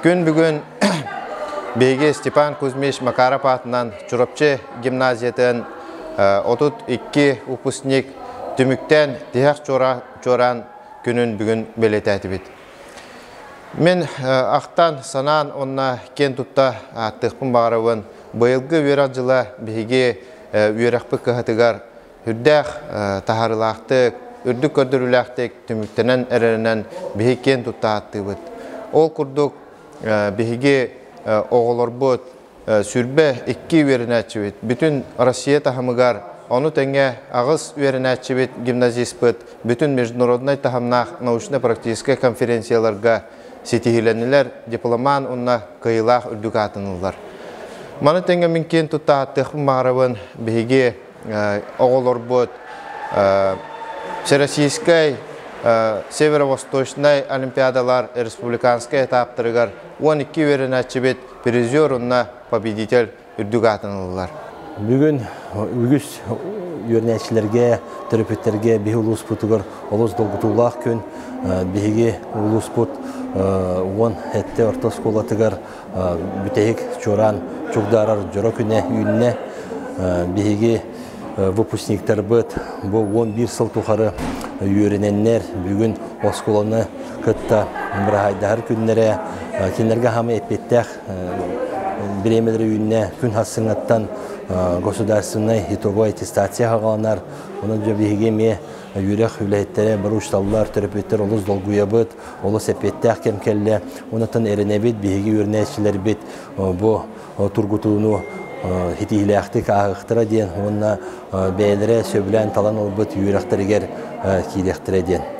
Күн бүгүн биһиги Степан Кузьмич Макаров аатынан Чурапчы гимназиятын 32 выпускник түмүктэн тиһэх чуораан күнүн бүгүн бэлиэтээтибит. Мин ахтан, санаан уонна киэн тутта ааттыахпын баҕарабын. Быйылгы үөрэх дьыла биһиги үөрэхпит кыһатыгар үрдээх таһаарыылаахтык, үрдүк көрдөрүүлээхтик түмүктэнэн эрэринэн биһиги киэн тутта ааттыыбыт. Ол курдук биһиги оҕолорбут 22 үөрэнээччибит бүтүн Россия таһымыгар, ону тэҥэ 8 үөрэнээччибит гимназиспыт бүтүн международнай таһымнаах научно-практическай конференцияларга ситиһиилэннилэр, дипломан уонна кыайыылаах үрдүк аатын ыллар. Маны тэҥэ мин киэн тутта ааттыахпын баҕарабын биһиги оҕолорбут Всероссийскай, Северо-Восточнай олимпиадалар республиканскай этаптарыгар 12 үөрэнээччибит призер уонна победитель үрдүк аатын ыллылар. Бүгүн үгүс үөрэнээччилэргэ, төрөппүттэргэ биһи улууспутугар олус долгутуулаах күн. Биһиги улууспут 17 орто оскуолатыгар бүтэһик чуораан чугдаарар дьоро күнэ үүннэ. Биһиги выпускниктарбыт бу 11 сыл тухары үөрэнэннэр бүгүн оскуоланы кытта быраһайдаһар күннэрэ кинилэргэ хаамай эппиэттээх бириэмэлэрэ үүннэ. Күн хассыҥаттан государственнай итоговая аттестация хаҕаланар. Онон дьэ биһиги эмиэ үөрэх үлэһиттэрэ, бары учууталлар, төрөппүттэр олус долгуйабыт, олус эппиэттээх кэм кэллэ. Онон эрэнэбит, биһиги үөрэнээччилэрбит бу тургутууну ситиһиилээхтик ааһыахтара диэн уонна бэйэлэрэ сөбүлээн талан ылбыт үөрэхтэригэр киириэхтэрэ диэн.